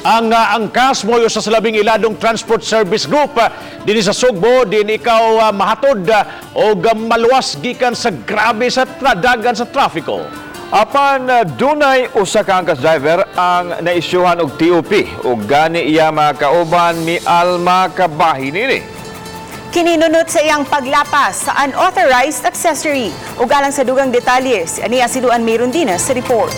Ang angkas mo sa labing iladong transport service group dinhi sa Sugbo, din ikaw mahatod og maluwas gikan sa grabe sa dagan sa trafiko. Apan dunay usa ka angkas driver ang naisyuhan og TOP ug gani iya mga kauban mialma kabahin nini. Kininunot sa iyang paglapas sa unauthorized accessory. Ug alang sa dugang detalye, si Ania Siluan Mirundina sa report.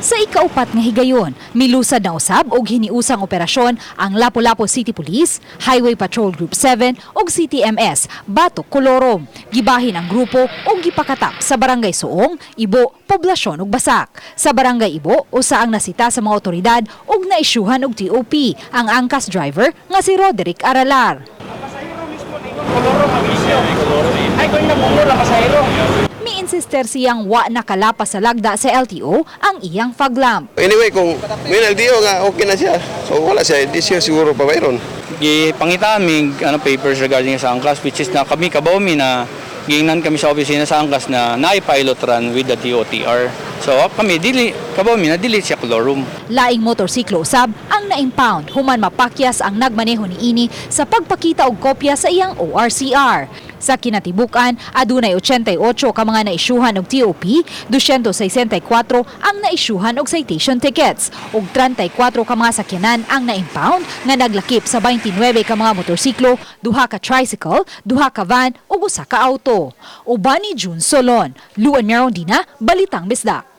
Sa ikaupat nga higayon, milusad na usab og hiniusang operasyon ang Lapu-Lapu City Police, Highway Patrol Group 7 ug CTMS batok kolorum. Gibahin ang grupo ug gipakatap sa Barangay Suong, Ibo, Poblasyon ug Basak. Sa Barangay Ibo, usa ang nasita sa mga otoridad ug naisyuhan og TOP ang angkas driver nga si Roderick Aralar. Mi-insister siyang wa nakalapas sa lagda sa LTO ang iyang fog lamp. Anyway, kung may LTO nga, okay na siya. So wala siya, di siya siguro pabayron. Gipangita mi ano papers regarding sa angkas, which is na kami kabaw mi na giingnan kami sa opisina sa angkas na naay pilot run with the DOTR. So kami dili kabaw mi na dili siya colorum. Laing motorsiklo usab ang na-impound human mapakyas ang nagmaneho niini sa pagpakita og kopya sa iyang ORCR. Sa kinatibuk-an, adunay 88 ka mga naisyuhan og TOP, 264 ang naisyuhan og citation tickets, ug 34 ka mga sakyanan ang na-impound nga naglakip sa 29 ka mga motorsiklo, duha ka tricycle, duha ka van ug usa ka auto. Uban ni June Solon, Luan Merondina, Balitang Bisdak.